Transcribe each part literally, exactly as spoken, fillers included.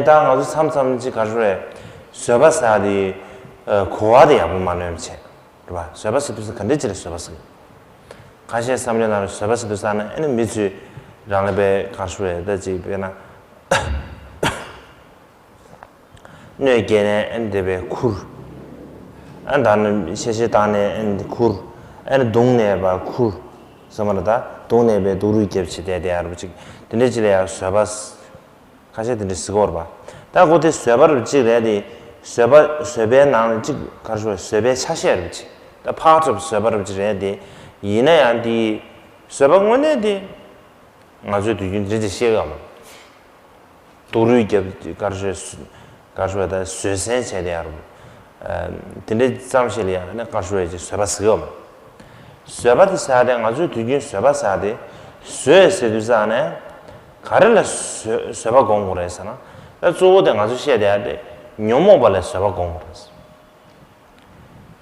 ད་ང་ཚོ་མཚམས་མཚམས་ཅིག་ག་རེ་ཞུ་རེད། བཟོད་པ་ཟེར་དེ་གོ་བ་དེ་ཡག་པོ་མ་ལོན་པ་བྱས། རེད་པ། བཟོད་པ་ཟེར་དུས་ཙམ་ག་འདྲ་ཅིག་ལ་བཟོད་པ་ཟེར། ཁ་ཤས་བསམ་བློའི་ནང་ལ་བཟོད་པ་ཟེར་དུས་ཙམ་ན་ཨ་ནི་མི་ཚོས་རང་ལ་དཔེ་ག་རེ་ཞུ་རེད། ད་ཅིག་དཔེར་ན། གནོད་སྐྱེལ་ནས་ཨ་ནི་དེ་བས་ཁུར། ཨ་ནི་ད་ནི་གཤེ་གཤེ་བཏང་ནས་ཨ་ནི་ཁུར། ཨ་ནི་རྡུང་ནས་པ་ཁུར། ཟེར་མ་རེད། ད་རྡུང་ནས་པའི་སྡུག་རུས་རྒྱབ་བྱེད་དེ་དེ་ཡར་བ་ཅིག་དེ་འདྲས་ཅིག་ལ་ཡང་བཟོད་པ། ཁ་ཤས་དེ་འདྲས་ཟེར་གོ་རེད་པ། ད་གོ་དེ་བཟོད་པ་རུ་ཅིག་རེད་དེ། བཟོད་པ་བཟོད་པའི་ནང་ལ་ཅིག་ག་རེ་ཞུ་བཟོད་པའི་ཆ་ཤས་རུ་ཅིག་ད་part of བཟོད་པ་རུ་ཅིག་རེད་དེ། ཡིན་ན་ཡང་དེ་བཟོད་པ་དངོས་གནས་དེ། ང་ཚོའི་དུས་རྒྱུན་འདི་འདྲ་ཞིག་ཤེས་ཀྱི་ཡོད་མ་རེད། སྡུག་རུས་རྒྱབ་ག་རེ་ཞུ། ག་རེ་ཞུ་བ་ད་བཟོད་བསྲན་བྱས་ཏེ་ཡར། དེ་འདྲའི་ཙམ་ཞིག་ལ་ཡང་ནི་ག་རེ་ཞུ་བ་ཅིག་བཟོད་པ་ཟེར་གྱི་ཡོད་མ་རེད། བཟོད་པ་དེ་ཟེར་ཏེ་ང་ཚོའི་དུས་རྒྱུན་བཟོད་པ་ཟེར་ཏེ། བཟོད་ཟེར་དུས་ཙང་ནས། ག་རེ་ལ་བཟོད་བཟོད་པ་སྒོམ་དགོས་རེད་ཟེར་ན། ད་གཙོ་བོ་དེ་ང་ཚོ་བཤད་བསྡད་ཡ་དེ། ཉོན་མོངས་པ་ལ་བཟོད་པ་སྒོམ་དགོས་རེད།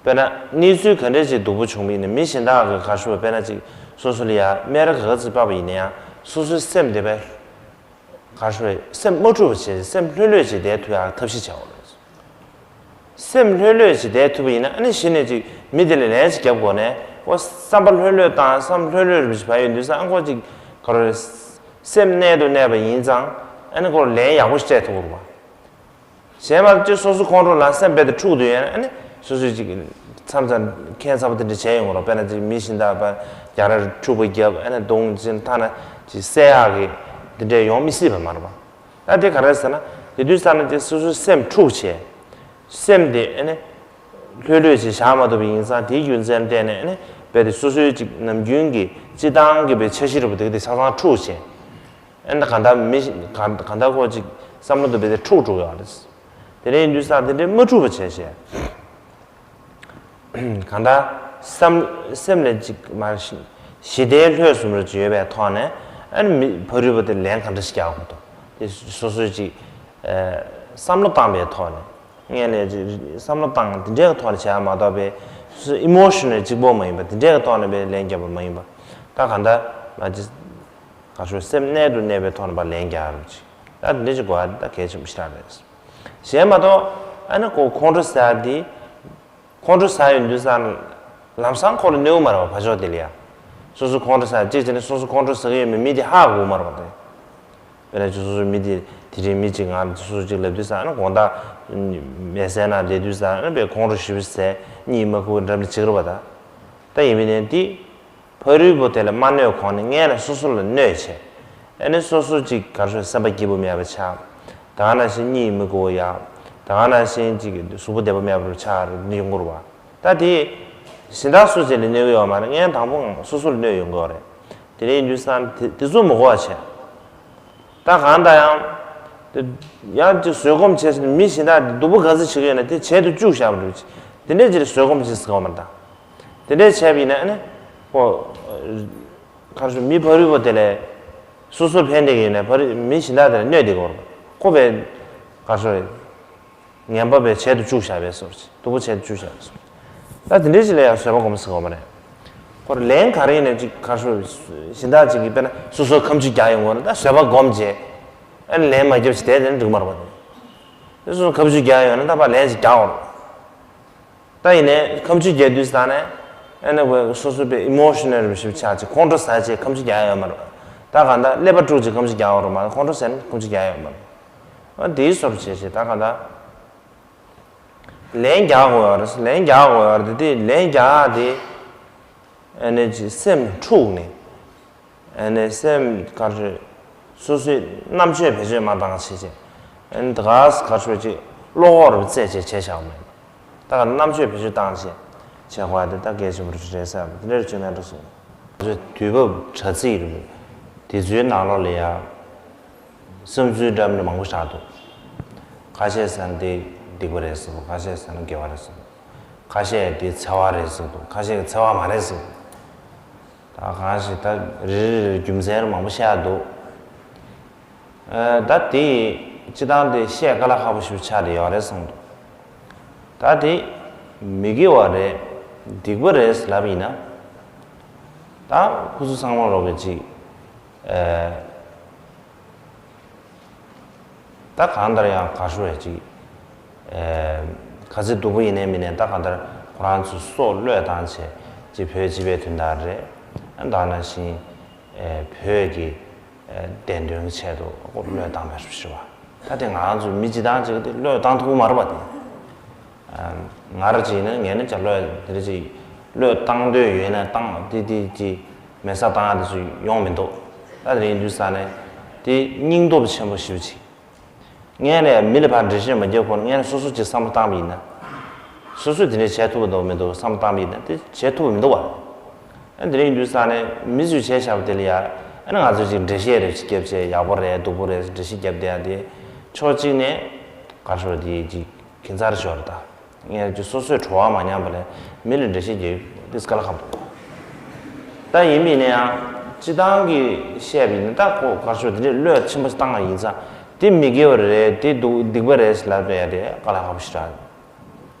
དཔེར་ན་གནས་ཚུལ་ག་འདྲ་ཞིག་སྡུག་པོ་བྱུང་བ་ཡིན་ན་མི་གཞན་དག་གིས་ག་རེ་ཞུ་བ་དཔེར་ན་ཅིག་སོ་སོ་ལ་ཡ་སྨད་ར་ག་ཚོད་སྤར་བ་ཡིན་ན་ཡང་སོ་སོའི་སེམས་དེ་བས་ག་རེ་ཞུ་བ་སེམས་མ་འཁྲུག་པ་བྱས་སེམས་ལྷོད་ལྷོད་ཅིག་བསྡད་ཐུབ་ཡག་ཐབས་ཤེས་བྱ་དགོས་རེད། སེམས་ལྷོད་ལྷོད་ཅིག་བསྡད་ཐུབ་པ་ཡིན་ན་ཨ་ནི་གཞི་ནས་ཅིག་མི་དེ་ལ་ལན་ཅིག་རྒྱབ་དགོས་ནས་ཨོ་བསམ་པ་ལྷོད་ལྷོད་བཏང་བསམ་ལྷོད་ལྷོད་རེ་ཞིག་བ་ཡོད་དུས་ཙང་ཨ་ཁོ་ཅིག་ག་རེ་སེམས་རྣལ་དུ་གནས་པ་ཡིན་ཙང་ཨ་ནི་ཁོར་ལན་ཡག་པོ་ཞིག་སྤྲད་ཐུབ་དགོས་རེད་པ། གཞན་མ་གཏོགས་སོ་སོ་ཁོང་ཁྲོ་ལངས་སེམས་རྦད་དེ་འཁྲུག་འདུག་ཡོད་ན་ཨ་ནི་སོ་སོས་ཅིག་མཚམས་མཚམས་ཁྱད་མཚར་པོ་དེ་འདྲ་བྱས་ཡོང་གི་རེད། དཔེར་ན་ཅིག་མི་གཞན་དག་པ་རྒྱ་ར་འཁྲུག་པ་བརྒྱབ་ཨ་ནི་གདོང་ཅིག་ཐ་ན་ཅིག་བསད་ཡག་གི་དེ་འདྲས་ཡོང་མི་སྲིད་པ་མ་རེད་པ། ད་དེ་ག་རེ་ཟེར་ན་དེ་དུས་ཙ་ན་ཅིག་སོ་སོའི་སེམས་འཁྲུག་བྱས་སེམས་དེ་ཨ་ནི་ལྷོད་ལྷོད་ཅིག་བཞག་མ་ཐུབ་པ་ཡིན་ཙང་དེའི་རྒྱུ་མཚན་བརྟེན་ནས་ཨ་ནི་རྦད་དེ་སོ་སོའི་ཅིག་ནམ་རྒྱུན་གྱི་སྤྱིར་བཏང་གི་པའི་འཆར་གཞི་རེད་པ་དེ་ག་དེ་ཆ་ཚང་འཁྲུག་བྱས། ཨ་ནི་གང་ལྟར་མི་གང་གང་ལྟར་ཁོ་ཅིག་བསམ་བློ་དེ་བེ་དེ་འཁྲུག་འགྲོ་གི་ཡོད་རེད། དེ་འདྲ་ཡིན་དུས་ཙང་དེ་འདྲའི་མ་འཁྲུག་པ་བྱས་བྱས། གང་ལྟར་བསམ་སེམས་ལ་ཅིག་མར་ཞི་ཞི་བདེའི་ལྷོད་གསུམ་རེ་ཅིག་ཡོད་པའི་ཐོག་ནས་ཨ་ནི་མི་ཕ་རོལ་པོ་དེ་ལན་ག་འདྲ་ཞིག་རྒྱག་དགོས་འདུག་དེ་སོ་སོས་ཅིག་བསམ་བློ་བཏང་པའི་ཐོག་ནས། ངས་ལས་ཅིག་བསམ་བློ་བཏང་དེ་འདྲའི་ཐོག་ནས་བྱས་མ་གཏོགས་པའི་སོ་སོ་ཨི་མོ་ཤི་ནལ་གཅིག་པོ་མ་ཡིན་པ་དེ་འདྲའི་ཐོག་ནས་པའི་ལན་བརྒྱབ་པ་མ་ཡིན་པ། ད་གང་ལྟར་མ་ཅི། ག་ཤོད་སེམས་རྣལ་དུ་གནས་པའི་ཐོག་ནས་པ་ལན་རྒྱག་རུ་ཅིག་ད་དེ་འདྲ་ཅིག་དགོས་ཡ་དེ་ད་གལ་ཆེན་པོ་ཞིག་རེད། གཞན་མ་གཏོགས་ཨ་ནི་ཁོ་ཁོང་ཁྲོ་ཟ་དེ། ཁོང་ཁྲོ་ཟ་ཡོང་དུས་ཙང་ལམ་སང་ཁོ་ལ་གནོད་མ་རེད་པ་ཕར་ཕྱོགས་དེ་ལ་ཡ། སོ་སོ་ཁོང་ཁྲོ་ཟ་གཅིག་བྱས་ནས་སོ་སོ་ཁོང་ཁྲོ་ཟ་གི་ཡོད་མེད་མི་དེ་ཧ་གོ་མ་རེད་པ་དེ། དཔེར་ན་ཅིག་སོ་སོའི་མི་དེ་དེ་རིང་མི་གཅིག་ང་ལ་སོ་སོ་གཅིག་ལབ་དུས་ཙང་ཨ་ནི་དགོང་དག་མལ་སའི་ནང་བསྡད་དུས་ཙང་ཨ་ནི་པའི་ཁོང་ཁྲོ་ཞེ་པོ་ཟས་གཉིད་མ་ཁུག་འདྲ་མི་བྱེད་ཀྱི་རེད་པ་ད། ད་ཡིན་མིན་ནས་འདི། ཕ་རོལ་པོ་དེ་ལ་མ་གནོད་གོང་ནས་སྔོན་ལ་སོ་སོ་ལ་གནོད་བྱས། ཨ་ནི་སོ་སོ་གཅིག་ག་རེ་ཟེར་སེམས་པ་སྐྱིད་པོ་མེད་པ་ཆགས། ད་ག་ནང་བཞིན་གཉིད་མི་ཁུག་ཡག་ད་ག་ནང་བཞིན་གཅིག་གཟུགས་པོ་བདེ་པོ་མེད་པ་རུ་ཆགས་རུ་ཡོང་གི་རེད་པ། ད་དེ། གཞན་དག་སུ་གཅིག་ལ་གནོད་ཀྱི་ཡོད་མ་རེད། སྔོན་དང་པོ་སོ་སོ་ལ་གནོད་ཡོང་གི་ཡོད་རེད། དེ་འདྲ་ཡིན་དུས་ཙང་དེ་དེ་ཚོ་མི་གོ་བ་བྱས། ད་གང་ལྟར་ཡང་། དེ་ཡང་ཅིག་བཟོད་སྒོམ་བྱས་ཟིན་མི་གཞན་དག་དེ་སྡུག་པོ་ག་ཚོད་བྱེད་ཀྱི་ཡོད་ན་དེ་བྱེད་དུ་བཅུག་བཞག་པ་རེད། དེ་འདྲས་ཅིག་བཟོད་སྒོམ་བྱེད་ཟེར་བ་མ་རེད་ད། དེ་འདྲས་བྱས་པ་ཡིན་ན་ཨ་ནི། ཁོ། ག་རེ་ཞུ་མི་ཕ་རོལ་པོ་དེ་ལས། སོ་སོར་ཕན་བདེ་གི་ཡོད་ན་ཕ་རོལ་མི་གཞན་དག་དེ་ལ་གནོད་བདེ་གི་ཡོད་རེད། ཁོ་བས། ག་རེ་ཞུ། ངན་པ་བས་བྱེད་དུ་བཅུག་བཞག་པའི་སོར་ཅིག་སྡུག་པོ་བྱེད་དུ་བཅུག་བཞག་པའི་སོར། ད་དེ་འདྲའི་ཞིག་ལ་ཡང་བཟོད་པ་སྒོམ་ཟེར་གོ་མ་རེད། ཁོར་ལན་ག་རེ་ཡིན་ན་ཅིག་ག་རེ་ཞུ། གཞན་དག་ཅིག་གིས་དཔེར་ན་སོ་སོར་ཁ་མཆུ་རྒྱག་ཡོང་གི་ཡོད་ན་ད་བཟོད་པ་སྒོམ་བྱས། ཨ་ནི་ལན་མ་རྒྱབ་ཅིག་དེ་དེ་ནི་འགྲིག་མ་རེད་པ་དེ། སོ་སོར་ཁ་མཆུ་རྒྱག་ཡོང་ན་ད་ཕར་ལན་ཅིག་རྒྱག་འོང་། ད་ཡིན་ནའི་ཁ་མཆུ་རྒྱག་དུས་ཙང་ནས་ཨ་ནི་སོ་སོ་པའི་ཨི་མོ་ཤི་ནལ་རུ་ཞིག་ཆགས་ཅིག་ཁོང་ཁྲོ་ཟ་ཅིག་ཁ་མཆུ་རྒྱག་ཡོད་མ་རེད། ད་གང་ལྟར་ཀླད་པ་དཀྲུགས་ཅིག་ཁ་མཆུ་རྒྱག་འོང་རེད་མ་གཏོགས་ཁོང་ཁྲོ་ཟ་ནས་ཁ་མཆུ་རྒྱག་ཡོད་མ་རེད། ཨ་དེའི་སོར་བྱས་ཤིག་ད་གང་ལྟར། ལན་རྒྱག་དགོས་ཡོད་རེད། ལན་རྒྱག་དགོས་ཡོད་རེད་དེ་ལན་རྒྱག་ཡག་དེ། ཨ་ནི་ཅིག་སེམས་འཁྲུགས་ནས། ཨ་ནི་སེམས་ག་རེ། སོ་སོའི་རྣམ་དཔྱོད་བེད་སྤྱོད་མ་བཏང་བྱས་བྱས། ཨ་ནི་ད་ག་ས་ག་རེ་ཅིག་བློ་ཁོག་རུ་རྩད་བཅད་བྱས་བཞག་མེད། ད་ག་རྣམ་དཔྱོད་བེད་སྤྱོད་བཏང་བྱས་བྱས་དགོས་ཡ་དེ་ད་གལ་ཆེན་པོ་རེད་བསམ་དེ་འདྲ་རེ་བྱུང་ན་འགྲོ་སོང་། ང་ཚོའི་དུས་བབ་དྲ་ཚིགས་རེད། དེ་ཚོའི་ནང་ལོགས་ལ་ཡ། བསམ་ཚུལ་འདྲ་མིན་མང་པོ་བཞག་འདུག་ཁ་ཤས་ཟེར་ན་དེ་སྡིག་པ་རེད་ཟེར་འདུག་ཁ་ཤས་ཟེར་ན་དགེ་བ་རེད་ཟེར་འདུག་ཁ་ཤས་དེ་འཚེ་བ་རེད་ཟེར་འདུག་ཁ་ཤས་འཚེ་བ་མ་རེད་ཟེར་འདུག་ད་གང་ཞིག་ད་རེ་རེ་རེ་རྒྱུ་མཚན་མང་པོ་བཤད་འདུག་ཨ། ད་དེ་སྤྱིར་བཏང་དེ་བཤད་དཀའ་ལས་ཁག་པོ་ཞིག་ཆགས་བསྡད་ཡོད་རེད་བསམ་འདུག་ད་དེ་མི་དགེ་བ་རེད། སྡིག་པ་རེད་ལབ་ཡིན་ན། ད་ཁོ་ཚོ་ཚང་མ་རོགས་ཀྱི་ཅིག་ཨ། ད་གང་ལྟར་ཡང་ག་ཤོད་ཅིག་ཨེ། ག་ཚོད་སྡུག་པོ་ཡིན་ནའི་མིན་ནའི་ད་གང་ལྟར་ཁོ་རང་ཚོའི་སྲོག་བློས་བཏང་བྱས་ཅིག་བོད་སྤྱི་པའི་དོན་དག་རེད། ཨ་ད་ནང་བཞིན་ཨེ། བོད་ཀྱི་ཨེ། བདེན་དོན་གྱི་ཆེད་དུ་བློས་བཏང་བའི་རེད་བ། ད་དེ་ང་རང་ཚོ་མི་སྤྱི་བཏང་ཅིག་དེ་བློས་བཏང་ཐུབ་ཀྱི་མ་རེད་པ་དེ། ང་རང་ཅིག་ཡིན་ན་ངས་ནི་ཅག་བློས་དེ་འདྲ་ཅིག་བློས་བཏང་འདོད་ཡོད་ན་བཏང་དེ་དེ་ཅིག་མེ་སྲེག་བཏང་ཡ་དེ་ཚོ་ཡོང་མི་འདུག་ད་དེ་རིང་དུས་ས་ནས་དེ་སྙིང་སྟོབས་ཆེན་པོ་ཞེ་པོ་ཅིག་ངས་ནས་མི་ལ་ཕར་འགྲེལ་བཤད་མ་རྒྱབ་གོང་ངས་ནས་སོ་སོ་ཅིག་བསམ་བློ་བཏང་བ་ཡིན་ན། སོ་སོས་དེ་འདྲ་བྱས་ཐུབ་པ་འདུག་མི་འདུག་བསམ་བློ་བཏང་བ་ཡིན་ན་དེ་བྱས་ཐུབ་པ་མི་འདུག་བ། ཨ་དེ་རིང་དུས་ས་ནས་མི་ཚོས་བྱས་བཞག་པ་དེ་ལ་ཡ། ཨ་ནི་ང་ཚོས་ཅིག་འགྲེལ་བཤད་རེ་ཅིག་རྒྱབ་བྱས་ཡག་པོ་རེད་སྡུག་པོ་རེད་འགྲེལ་བཤད་རྒྱབ་བསྡད་ཡ་དེ། ཕྱོགས་གཅིག་ནས་ག་རེ་ཞུ་དགོས་རེད་དེ་ཅིག་ཁྱད་མཚར་ཞོར་ད། ངས་ཀྱི་སོ་སོའི་བྲོ་བ་མ་ཉམས་པ་ལས་མི་ལ་འགྲེལ་བཤད་རྒྱག་དེ་དཀའ་ལས་ཁག་པོ་འདུག་ད་ཡིན་མིན་ནའང་སྤྱི་བཏང་གི་བཤད་པ་ཡིན་ན་ད་ཁོ་ག་རེ་ཞུ་དེ་འདྲའི་བློས་ཆེན་པོ་བཏང་བ་ཡིན་ཙང་དེ་མི་དགེ་བ་རེད་དེ་སྡུག་སྡིག་པ་རེད་ཟེར་ལབ་བསྡད་ཡ་དེ་དཀའ་ལས་ཁག་པོ་ཞིག་རེད།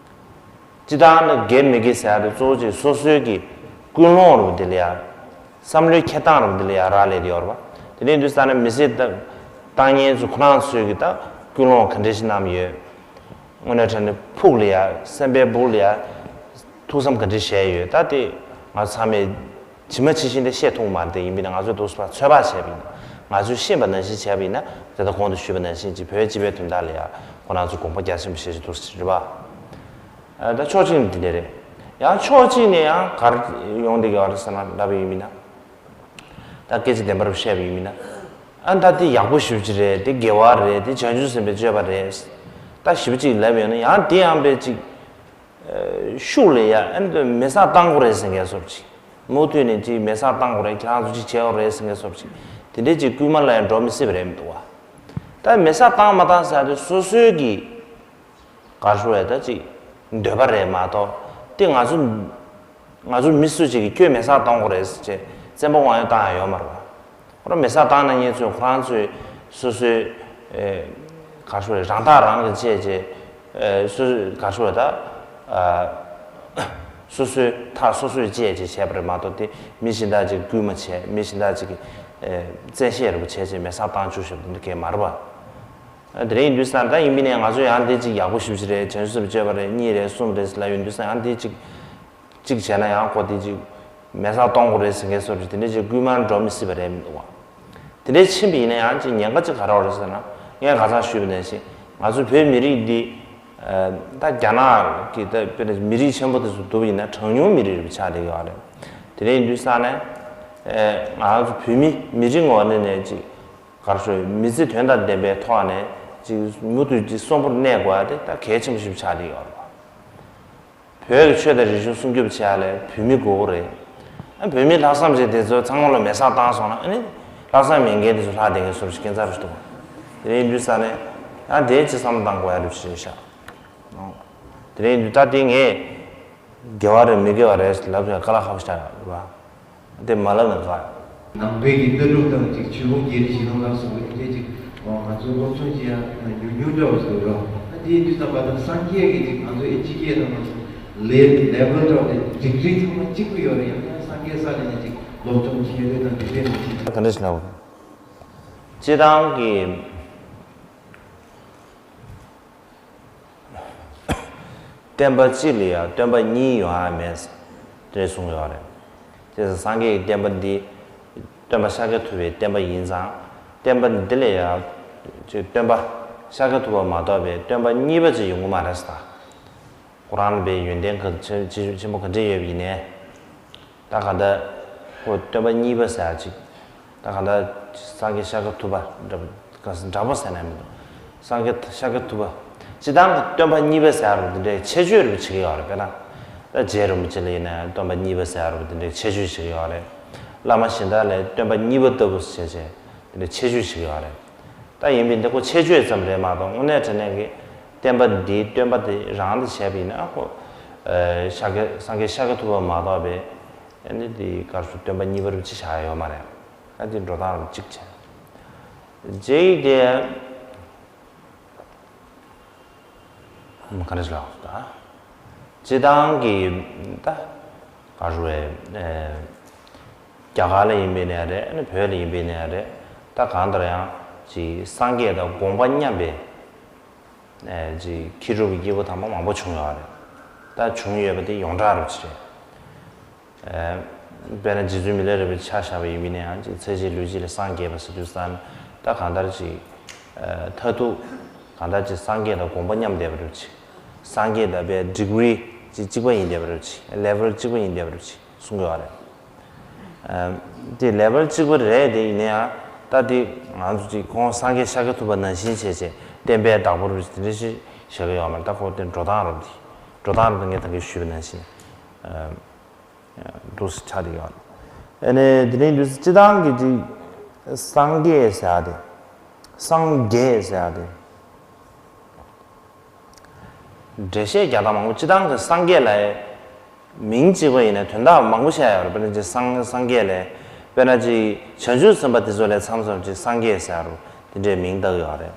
སྤྱི་བཏང་ནི་དགེ་མི་དགེ་ཟེར་ཡ་དེ་གཙོ་བོ་ཅིག་སོ་སོའི་གི་ཀུན་སློང་རུ་དེ་ལ་ཡ། བསམ་བློའི་འཁྱེར་སྟངས་རུ་དེ་ལ་ཡ་རག་ལས་དེ་ཡོད་རེད་པ། དེ་ནས་དུས་ས་ནས་མི་ཚེ་བཏང་མཁན་ཚོ་ཁོ་རང་ཚོའི་གི་ད་ཀུན་སློང་ག་འདྲ་ཞིག་བསྣམས་ཡོད། དངོས་གནས་དྲང་གནས་ཕུགས་ལ་ཡ་སེམས་པའི་སྦུག་ལ་ཡ་ཐུགས་བསམ་ག་འདྲ་བཞེས་ཡོད་ད་དེ་ང་ཚང་མས་ཇི་མ་ཇི་བཞིན་དེ་ཤེས་ཐུབ་མ་རེད་དེ་ཡིན་པས་ན་ང་ཚོས་འདུག་སེ་ཚོད་དཔག་བྱས་པ་ཡིན་ན་ང་ཚོས་ཤེས་པ་ནང་བཞིན་བྱས་པ་ཡིན་ན་དེ་ལྟར་གོང་དུ་ཞུས་པ་ནང་བཞིན་གྱི་བོད་སྤྱི་པའི་དོན་དག་ལ་ཡ་ཁོ་རང་ཚོ་དགོངས་པ་རྒྱ་ཆེན་པོ་བཞེས་བཞིན་འདུག་ཟེར་རེད་པ། ད་ཕྱོགས་གཅིག་ནས་འདི་འདྲ་རེད། ཡང་ཕྱོགས་གཅིག་ནས་ཡང་གར་ཡོང་བསྡད་ཀྱི་ཡོད་རེད་ཟེར་ན་འདྲ་པོ་ཡིན་མིན་ན། ད་སྐད་ཆ་བདེན་པར་བཤད་པ་ཡིན་མིན་ན། ཨ་ད་དེ་ཡག་པོ་ཞེ་པོ་ཅིག་རེད་དེ་དགེ་བ་རེད་དེ་བྱང་ཆུབ་སེམས་དཔའི་སྤྱོད་པ་རེད། ད་ཞེ་པོ་ཅིག་ལབ་ཡོང་ན་ཡང་དེ་ཡང་པའི་ཅིག་ཤུགས་ལ་ཡ་ཨ་ནི་མེ་སྲེག་བཏང་དགོས་རེད་ཟེར་མཁན་བཟོ་འདྲ་ཅིག་མུ་མཐུད་ནས་ཅིག་མེ་སྲེག་བཏང་དགོས་རེད་ཁྱེད་རང་ཚོ་ཅིག་བྱེད་དགོས་རེད་ཟེར་མཁན་བཟོ་འདྲ་ཅིག་དེ་འདྲས་ཅིག་སྐུལ་མ་ལ་ཡང་འགྲོ་མི་སྲིད་པ་རེད་མི་འདུག་བ། ད་མེ་སྲེག་བཏང་མ་བཏང་ཟེར་དུས་སོ་སོའི་གི་ག་རེ་ཞུ་དགོས་རེད་ད་ཅིག་འདོད་པ་རེད་མ་གཏོགས་དེ་ང་ཚོ་ང་ཚོ་མི་སུ་ཅིག་གིས་ཁྱོད་མེ་སྲེག་གཏོང་དགོས་རེད་ཟེར་བྱས་བཙན་པོ་དབང་ཡོད་བཏང་ཡ་ཡོད་མ་རེད་བ། ཁོ་རང་མེ་སྲེག་བཏང་ན་ཉེན་ཚོས་ཁོ་རང་ཚོས་སོ་སོའི་ཨེ་ག་རེ་ཞུ་དགོས་རེད་རང་ཐག་རང་གིས་བཅད་བྱས་ཨེ་སོ་སོའི་ག་རེ་ཞུ་དགོས་རེད་ད་ཨ་སོ་སོའི་ཐག་སོ་སོས་བཅད་བྱས་བྱས་པ་རེད་མ་གཏོགས་དེ་མི་གཞན་དག་ཅིག་སྐུལ་མ་བྱས་མི་གཞན་དག་ཅིག་གིས་ཨེ་བཙན་ཤེད་རེ་བ་བྱས་བྱས་མེ་སྲེག་བཏང་བཅུག་བཞག་པ་འདི་འདྲ་གང་ཡང་མ་རེད་བ། དེ་རིང་དུས་སང་ད་ཡིན་པའི་ནས་ང་ཚོ་ཡང་འདི་གཅིག་ཡག་པོ་ཞེ་པོ་ཅིག་རེད་བྱང་ཆུབ་སེམས་བསྐྱེད་པ་རེད་གཉིས་རེད་གསུམ་རེད་ཟེར་ལབ་ཡོང་དུས་སང་ཡང་འདི་གཅིག་གཅིག་བྱས་ན་ཡང་ཁོ་འདི་གཅིག་མེ་སྲེག་གཏོང་དགོས་རེད་ཟེར་མཁན་བཟོ་འདྲ་དེ་འདྲ་ཅིག་སྐུལ་མ་འགྲོ་མི་སྲིད་པ་རེད་མི་འདུག་བ། དེ་འདྲ་ཕྱིན་པ་ཡིན་ན་ཡང་ཅིག་ཉེན་ཁ་ཅིག་ག་རེ་ཡོད་རེད་ཟེར་ན་ངས་ཁ་སང་ཞུས་པ་ནང་བཞིན་ང་ཚོ་བོད་མི་རིགས་འདི་ད་རྒྱ་ནག་གི་ད་དཔེར་ན་མི་རིགས་ཆེན་པོ་དེ་ཚོ་བསྡུར་བ་ཡིན་ན་གྲངས་ཉུང་མི་རིགས་རེད་པ་ཆགས་བསྡད་ཡོད་རེད། དེ་འདྲ་ཡིན་དུས་སང་ནས་ང་ཚོ་བོད་མི་མི་རིགས་ངོས་ནས་ནས་ཅིག་ག་རེ་ཞུ་མི་ཚེ་དོན་དང་ལྡན་པའི་ཐོག་ནས་ཅིག་མུ་མཐུད་ཅིག་གསོན་པོར་གནས་དགོས་ཡ་དེ་ད་གལ་ཆེན་པོ་ཞིག་ཆགས་བསྡད་ཡོད་རེད། བོད་ཀྱི་ཆོས་དང་རིག་གཞུང་སྲུང་སྐྱོབ་བྱེད་ཡ་ལ་བོད་མི་དགོས་ཀྱི་རེད། ཨ་བོད་མི་ལྷག་བསམ་ཅན་དེ་ཚོ་ཚང་མ་ལ་མེ་སྲེག་བཏང་སོང་ན་ཨ་ནི་ལྷག་བསམ་མེད་མཁན་དེ་ཚོ་ལྷག་བསྡད་མཁན་བཟོ་འདྲ་ཞིག་ཁྱད་མཚར་རེད་འདུག་དེ་འདྲ་ཡིན་དུས་ས་ནས་ཡང་དེ་ཅིག་བསམ་བློ་བཏང་དགོས་ཡ་རེད་ཞེས་བཤད། དེ་འདྲ་ཡིན་དུས་ད་དེ་ངས་དགེ་བ་རེད་མི་དགེ་བ་རེད་ལབ་ཡ་དཀའ་ལས་ཁག་པོ་ཞིག་རེད་བ། དེ་མ་ལབ་ན་དགའ། ནང་པའི་གི་ལྟ་གྲུབ་དང་ཅིག་ཆོས་ཕུང་རྒྱལ་རིགས་ཞི་ལྷག་ལ་སོགས་པའི་དེ་ཅིག་ང་ཚོ་སློབ་སྦྱོང་བྱེད་ཡ་ཉུང་ཉུང་འདྲ་བོ་ཞིག་འདུག་ར། ད་དེའི་དུས་ཙམ་པ་དང་སངས་རྒྱས་ཀྱི་ཅིག་ང་ཚོ་ཨེ་ཕྱི་རྒྱལ་དང་ང་ཚོ་ལེ་ལེ་བལ་འདྲ་བོ་དེ་སྒྲིག་གཞི་ཚང་མ་གཅིག་པུ་ཡོད་རེད། ཡང་ན་སངས་རྒྱས་ས་ནས་ནས་ཅིག་སློབ་སྦྱོང་བྱེད་རེད་དང་དེ་འདྲས་ནས་ཅིག་ག་འདྲ་ཞིག་ལབ། སྤྱིར་བཏང་གི་སྟོན་པ་གཅིག་ལ་ཡང་སྟོན་པ་གཉིས་ཡོང་ཡ་མེད་ཟེར་གསུངས་ཡོད་རེད། བྱས་ཙང་སངས་རྒྱས་ཀྱི་བསྟན་པ་འདི་སྟོན་པ་ཤཱཀྱ་ཐུབ་པའི་བསྟན་པ་ཡིན་ཙང་བསྟན་པ་འདི་ལ་ཡང་ཅིག་སྟོན་པ་ཤཱཀྱ་ཐུབ་པ་མ་གཏོགས་པའི་སྟོན་པ་གཉིས་པ་ཅིག་ཡོང་གི་མ་རེད་ཟེར། ཁོ་རང་ལ་བའི་ཡོན་ཏན་ག་ཆེ་ཆེ་ཆེན་པོ་ག་འདྲས་ཡོད་པ་ཡིན་ནའི། ད་ག་ད་ཁོ་སྟོན་པ་གཉིས་པ་ཟེར་ཡ་ཅིག་ད་ག་ད་སངས་རྒྱས་ཤཱཀྱ་ཐུབ་པ་འདྲ་པོ་ག་འདྲ་པོ་ཟེར་ན་མི་འདུག་སངས་རྒྱས་ཤཱཀྱ་ཐུབ་པ། སྤྱིར་བཏང་གི་སྟོན་པ་གཉིས་པ་ཟེར་ཡ་རུ་འདི་འདྲའི་ཁྱད་ཆོས་རུ་བྱེད་ཀྱི་ཡོད་རེད་དཔེར་ན། ད་རྗེ་རིན་པོ་ཆེ་ལ་ཡིན་ན་སྟོན་པ་གཉིས་པ་ཟེར་ཡ་རུ་འདི་འདྲའི་ཁྱད་ཆོས་བྱེད་ཀྱི་ཡོད་རེད། བླ་མ་གཞན་དག་ལ་སྟོན་པ་གཉིས་པ་ལྟ་བུ་ཟེར་བྱས་འདི་འདྲའི་ཁྱད་ཆོས་བྱེད་ཀྱི་ཡོད་རེད། ད་ཡིན་པའི་འདི་ཁོ་ཁྱད་ཆོས་ཙམ་རེད་མ་གཏོགས་དངོས་གནས་དྲང་གནས་ཀྱི་བསྟན་པ་འདིའི་སྟོན་པ་དེ་རང་དུ་བྱས་པ་ཡིན་ན་ཁོ། ཨ། ཤཱཀྱ་སངས་རྒྱས་ཤཱཀྱ་ཐུབ་པ་མ་གཏོགས་པའི་ཨ་ནི་དེའི་སྐབས་སུ་སྟོན་པ་གཉིས་པ་རུ་ཅི་བྱ་ཡོད་མ་རེད། ཨ་དེ་འགྲོ་སྟངས་རུ་གཅིག་བྱས། རྗེས་དེ་ག་རེ་ལབ་ད། སྤྱིར་བཏང་གི་ད། ག་རེ་རེད། རྒྱ་གར་ལ་ཡིན་པའི་ནས་རེད་ཨ་ནི་བོད་ལ་ཡིན་པའི་ནས་རེད། ད་གང་ལྟར་ཡང་ཅིག་སངས་རྒྱས་དང་དགོངས་པ་མཉམ་པའི་ ཅིག་མཁས་གྲུབ་ཀྱི་སྐྱེས་བུ་དམ་པ་མང་པོ་བྱུང་ཡོད་རེད། ད་བྱུང་ཡོད་པ་དེ་ཡོངས་གྲགས་རུ་ཅིག་རེད། དཔེར་ན་རྗེ་བཙུན་མི་ལ་རས་པའི་ཆ་བཞག་པ་ཡིན་པ་ཡིན་ན་ཡང་ཅིག་ཚེ་གཅིག་ལུས་གཅིག་ལ་སངས་རྒྱས་པ་ཟེར་དུས་ཙང་ད་གང་ལྟར་ཅིག་མཐར་ཐུག་གང་ལྟར་ཅིག་སངས་རྒྱས་དང་དགོངས་པ་མཉམ་བསྡད་པ་རུ་ཅིག་སངས་རྒྱས་དང་པའི་ཌི་གི་རི་ཅིག་གཅིག་པ་ཡིན་བསྡད་པ་རུ་ཅིག་ལེ་ཝལ་གཅིག་པ་ཡིན་བསྡད་པ་རུ་ཅིག་གསུང་གི་ཡོད་རེད། དེ་ལེ་ཝལ་གཅིག་པ་རེད་དེ་ཡིན་ན་ཡང་ད་དེ་ང་ཚོ་ཅིག་ཁོང་སངས་རྒྱས་ཤཱཀྱ་ཐུབ་པ་ནང་བཞིན་བྱས་བྱས་བསྟན་པའི་བདག་པོ་རུ་དེ་འདྲ་ཞིག་བཞག་གི་ཡོད་མ་རེད། ད་ཁོ་དེ་འགྲོ་སྟངས་རུ་དེ་འགྲོ་སྟངས་རུ་དེ་ངས་ད་གིན་ཞུས་པ་ནང་བཞིན་འདུག་སེ་ཆགས་བསྡད་ཡོད་རེད། ཨ་ནི་དེ་རིང་འདུག་སེ་སྤྱི་བཏང་གི་ཅིག་སངས་རྒྱས་ཟེར་ཡ་དེ་སངས་རྒྱས་ཟེར་ཡ་དེ། འགྲེལ་བཤད་རྒྱག་སྟངས་མང་པོ་སྤྱི་བཏང་གི་སངས་རྒྱས་ལ་མིང་གཅིག་པ་ཡིན་ན་དོན་དག་མང་པོ་བཤད་ཡོད་རེད། དཔེར་ན་ཅིག་སངས་སངས་རྒྱས་ལས་དཔེར་ན་ཅིག་བྱང་ཆུབ་སེམས་དཔའ་དེ་ཚོ་ལས་མཚམས་མཚམས་ཅིག་སངས་རྒྱས་ཟེར་རུ་དེ་འདྲའི་མིང་བཏགས་ཡོད་རེད།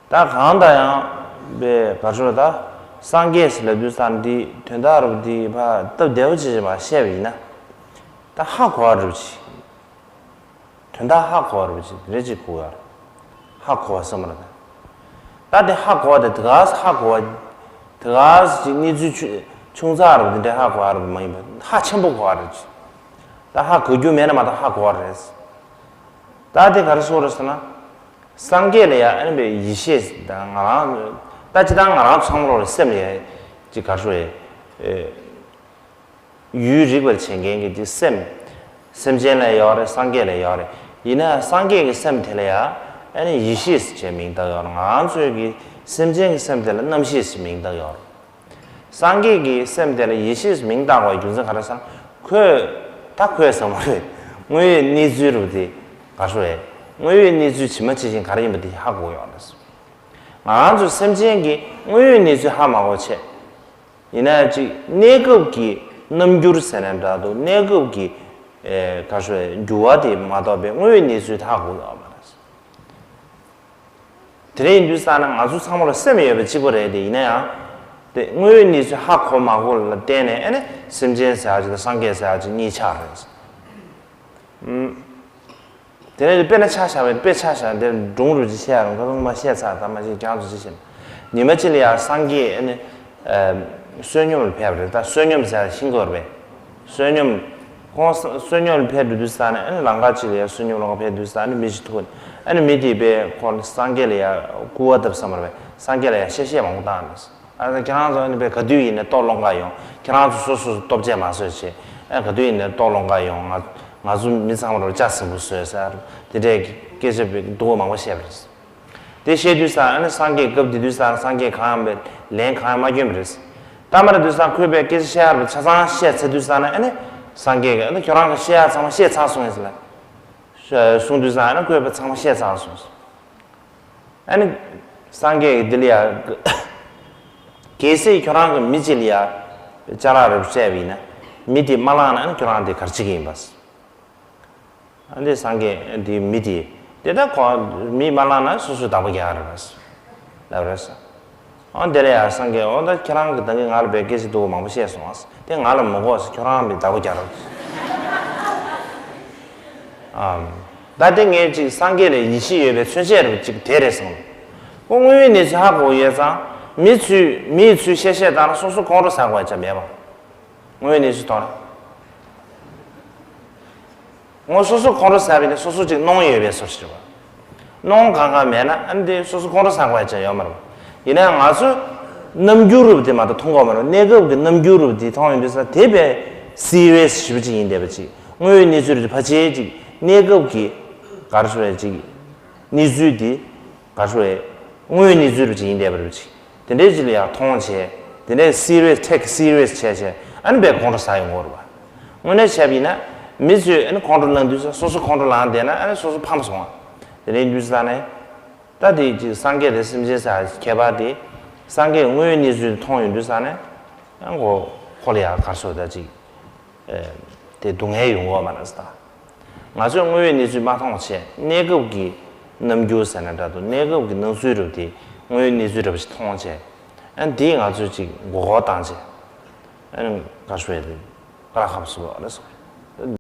ད་གང་ལྟར་ཡང་པའི་ག་ཚོད་ད་སངས་རྒྱས་ཟེར་ལབ་དུས་ཙང་འདི་དོན་དག་རུ་འདི་ཕ་སྟབས་བདེ་བོ་ཅིག་ཅིག་མ་བཤད་པ་ཡིན་ན་ད་ཧ་གོ་བ་རུ་ཅིག་དོན་དག་ཧ་གོ་བ་རུ་ཅིག་རེ་ཅིག་གོ་ཡོད་རེད། ཧ་གོ་བ་བསམ་ར་ད། ད་དེ་ཧ་གོ་བ་དེ་དེ་ག་ཧ་གོ་བ། དེ་ག་ཅིག་གནས་ཚུལ་ཆུང་ཆུང་ཙག་རུ་དེ་འདྲ་ཧ་གོ་བ་རུ་མ་ཡིན་པ་ཧ་ཆེན་པོ་གོ་བ་རུ་ཅིག་ད་ཧ་གོ་རྒྱུ་མེད་ན་མ་གཏོགས་ཧ་གོ་བ་རེད། ད་དེ་ག་རེ་ཟེར་རེད་ཟེར་ན། སངས་རྒྱས་ལ་ཡ་ཨ་ནི་པའི་ཡེ་ཤེས་ད་ང་རང་ད་སྤྱི་བཏང་ང་རང་ཚང་མ་ལོ་རེ་སེམས་ལ་ཡ་ཅིག་ག་རེ་ཟེར་རེད། ཡུལ་རིག་པར་བྱེད་མཁན་གྱི་དེ་སེམས། སེམས་ཅན་ལ་ཡོད་རེད། སངས་རྒྱས་ལ་ཡོད་རེད། ཡིན་ན་སངས་རྒྱས་ཀྱི་སེམས་དེ་ལ་ཡང་ཨ་ནི་ཡེ་ཤེས་ཞེས་མིང་བཏགས་ཡོད་རེད། ང་ཚོའི་གི་སེམས་ཅན་གྱི་སེམས་དེ་ལ་རྣམ་ཤེས་ཞེས་མིང་བཏགས་ཡོད་རེད། སངས་རྒྱས་ཀྱི་སེམས་དེ་ལ་ཡེ་ཤེས་མིང་བཏགས་པའི་རྒྱུ་མཚན་ག་རེ་ཟེར་ན་ཁོས་ད་ཁོས་ཟེར་མ་རེད། དངོས་ཡོད་གནས་ཚུལ་རུ་དེ་ག་རེ་རེད། དངོས་ཡོད་གནས་ཚུལ་ཇི་མ་ཇི་བཞིན་ག་རེ་ཡིན་པ་དེ་ཧ་གོ་ཡོད་རེད། ང་ཚོ་སེམས་ཅན་གྱི་དངོས་ཡོད་གནས་ཚུལ་ཧ་མ་གོ་བྱས། ཡིན་ན་ཅིག་གནས་སྐབས་ཀྱི་རྣམ་འགྱུར་ཟེར་ན་འདྲ་འདུག་གནས་སྐབས་ཀྱི་ཨེ་ག་ཞུ་བའི་འགྱུར་བ་དེ་མ་གཏོགས་པའི་དངོས་ཡོད་གནས་ཚུལ་ཧ་གོ་ཡོད་མ་རེད། དེ་འདྲ་ཡིན་དུས་ཙང་ན་ང་ཚོ་ཚང་མ་ལ་སེམས་ཡོད་པའི་གཅིག་པ་རེད་དེ། ཡིན་ན་ཡང་དེ་དངོས་ཡོད་གནས་ཚུལ་ཧ་གོ་མ་གོ་ལ་བརྟེན་ནས་ཨེ་ནི་སེམས་ཅན་ཟེར་ཡ་ཅིག་དང་སངས་རྒྱས་ཟེར་ཡ་ཅིག་གཉིས་ཆགས་རེད། ཨུམ། དེ་ནས་དཔེར་ན་ཆ་བཞག་པའི་དཔེ་ཆ་བཞག་དེར་སྒྲུང་རུ་ཅིག་བཤད་ཡ་རུང་ཁ་སང་མ་བཤད་ཚར་ད་མ་ཤེས་ཁྱེད་རང་ཚོ་ཅི་བྱེད་ན། ཉི་མ་གཅིག་ལ་ཡ་སངས་རྒྱས་ཨ་ནི་བསོད་སྙོམས་ལ་ཕེབས་པ་རེད། ད་བསོད་སྙོམས་ཟེར་ཡ་ཤིང་གོར་བས་བསོད་སྙོམས་ཁོང་བསོད་སྙོམས་ལ་ཕེབས་འགྲོ་དུས་ས་ནས་ཨ་ནི་ལམ་ཁ་གཅིག་ལ་ཡ་བསོད་སྙོམས་ལ་ཕེབས་འགྲོ་དུས་ས་ནས་མི་ཞིག་ཐུག་ཨ་ནི་མི་དེས་པས་ཁོ་སངས་རྒྱས་ལ་ཡ་སྐུར་བ་བཏབ་བསམ་པ་རེད། སངས་རྒྱས་ལ་ཡ་གཤེ་གཤེ་མང་པོ་བཏང་ནས། ཨ་ནི་ཁྱེད་རང་ཚོ་ཨ་ནི་པས་ག་དུས་ཡིན་ནའི་ལྟོ་སློང་ག་ཡོང་། ཁྱེད་རང་ཚོ་སོ་སོ་སྟོབས་ཆེ་མ་བཟོས་བྱས། ཨ་ག་དུས་ཡིན་ནའི་ལྟོ་སློང་ག་ཡོང་། ང་ང་ཚོ་མི་ཚང་མ་རོ་ལྕགས་ཟིན་པོ་བཟོས་ཟེར། དེ་འདྲའི་སྐད་ཆ་པའི་སྡུག་པོ་མང་པོ་བཤད་པ་རེད། དེ་བཤད་དུས་ས་ཨ་ནི་སངས་རྒྱས་སྐབས་དེ་དུས་ས་སངས་རྒྱས་གང་ཡང་པའི་ལན་གང་ཡང་མ་སྐྱོན་པ་རེད། ད་མ་རེད་དུས་ས་ཁོས་པའི་སྐད་ཆ་བཤད་ཡ་ར་ཆ་ཚང་བཤད་ཚར་དུས་ས་ན་ཨ་ནི་སངས་རྒྱས་ཀྱིས་ཨ་ནི་ཁྱོད་རང་གི་བཤད་ཡ་ཚང་མ་བཤད་ཚར་སོང་ངས་ཟེར་ལ། གསུང་དུས་ས་ཨ་ནི་ཁོས་པའི་ཚང་མ་བཤད་ཚར་སོང་ཟེར། ཨ་ནི་སངས་རྒྱས་ཀྱིས་འདི་ལ་ཡ། གལ་སྲིད་ཁྱོད་རང་གི་མི་གཅིག་ལ་ཡ། ཅ་ལག་རེ་སྤྲད་པ་ཡིན་ན། མི་དེས་མ་བླངས་ན་ཨ་ནི་ཁྱོད་རང་དེ་ག་རེ་བྱེད་ཀྱི་ཡིན་པ། ཨ་འདི་སངས་རྒྱས་འདི་མི་དེས་དེ་ལྟར་ཁོ་མིས་མ་བླངས་ན་སོ་སོས་བདག་པོ་རྒྱག་རེད་པ། ལབ་རེད་ས། ཨ་འདི་ལ་ཡ་སངས་རྒྱས་འོ་ད་ཁྱེད་རང་གིས་ད་གིན་ང་ལ་བའི་སྐད་ཆ་སྡུག་པོ་མང་པོ་བཤད་སོང་ཨ། དེ་ང་ལ་མི་དགོས་ཟེར་ཁྱོད་རང་མི་བདག་པོ་རྒྱག་རོགས། ཨམ། ད་དེ་ངས་ཅིག་སངས་རྒྱས་ལ་ཡིད་ཆེས་ཡོད་པའི་མཚོན་བྱེད་རུ་ཅིག་དེ་རེད་བསམ། ཁོ་དངོས་ཡོད་གནས་ཚུལ་ཧ་གོ་ཡོད་ཙང་མི་ཚུལ་མིའི་ཚུལ་བཤད་བཤད་བཏང་ན་སོ་སོ་ཁོང་ཁྲོ་ཟ་དགོས་ཡ་ཅང་མེད་པ། དངོས་ཡོད་གནས་ཚུལ་ཐོག་ནས། ངོ་སོ་སོ་ཁོང་ཁྲོ་ཟ་བའི་ནི་སོ་སོ་ཅིག་གནོང་ཡོད་པའི་བཟོ་ཞིག་རེད་བ། གནོང་གང་གང་མེད་ན་ཨ་ནི་དེ་སོ་སོ་ཁོང་ཁྲོ་ཟ་དགོས་ཡ་ཅང་ཡོད་མ་རེད་བ། ཡིན་ན་ང་ཚོ་རྣམ་འགྱུར་རུབ་དེ་མ་གཏོགས་མཐོང་གི་མ་རེད། གནས་སྐབས་ཀྱི་རྣམ་འགྱུར་རུབ་དེ་མཐོང་ཡོང་དུས་ས་དེ་དཔེ་སི་རི་ཡས་ཞེ་པོ་ཅིག་ཡིན་བསྡད་པ་ཅིག་དངོས་ཡོད་གནས་ཚུལ་རེད་ཕལ་ཆེར་ཅིག་གནས་སྐབས་ཀྱི་ག་རེ་ཟེར་བ་ཅིག་གནས་ཚུལ་དེ། ག་རེ་ཟེར་བའི་དངོས་ཡོད་གནས་ཚུལ་རུ་ཅིག་ཡིན་བསྡད་པ་རུ་ཅིག་དེ་འདྲའི་ཅིག་ལ་ཡང་མཐོང་བྱས། དེ་འདྲའི་སི་རི་ཡས་ཊེག་སི་རི་ཡས་བྱས་བྱས་ཨ་ནི་དཔེ་ཁོང་ཁྲོ་ཟ་ཡོང་གི་རེད་བ། དངོས་གནས་བྱས་པ་ཡིན་ན་མི་ཚོས་ཨ་ནི་ཁོང་ཁྲོ་ལངས་དུས་སོ་སོ་ཁོང་ཁྲོ་ལངས་བསྡད་ན་ཨ་ནི་སོ་སོ་ཕམ་སོང་བ། དེ་འདྲའི་དུས་ས་ནས་ད་དེ་ཅིག་སངས་རྒྱས་དང་སེམས་ཅན་ཟེར་ཁྱད་པར་དེ། སངས་རྒྱས་དངོས་ཡོད་གནས་ཚུལ་མཐོང་ཡོང་དུས་ས་ནས་ཡང་ཁོ་ཁོ་ལ་ཡང་ག་རེ་ཟེར་ད་ཅིག་དེ་སྡུག་བསྔལ་ཡོང་གི་ཡོད་མ་རེད་ཟེར་ད། ང་ཚོས་དངོས་ཡོད་གནས་ཚུལ་མ་མཐོང་བྱས་གནས་སྐབས་ཀྱི་རྣམ་འགྱུར་ཟེར་ན་འདྲ་འདུག་གནས་སྐབས་ཀྱི་སྣང་ཚུལ་རུ་དེ་དངོས་ཡོད་གནས་ཚུལ་འདྲ་པོ་ཞིག་མཐོང་བྱས། ཨ་ནི་དེས་ང་ཚོས་ཅིག་མགོ་སྐོར་བཏང་བྱས། ཨ་ནི་ག་རེ་ཟེར་དེ་བཀའ་ལ་ཁབ་སུ་རེད་ཟེར།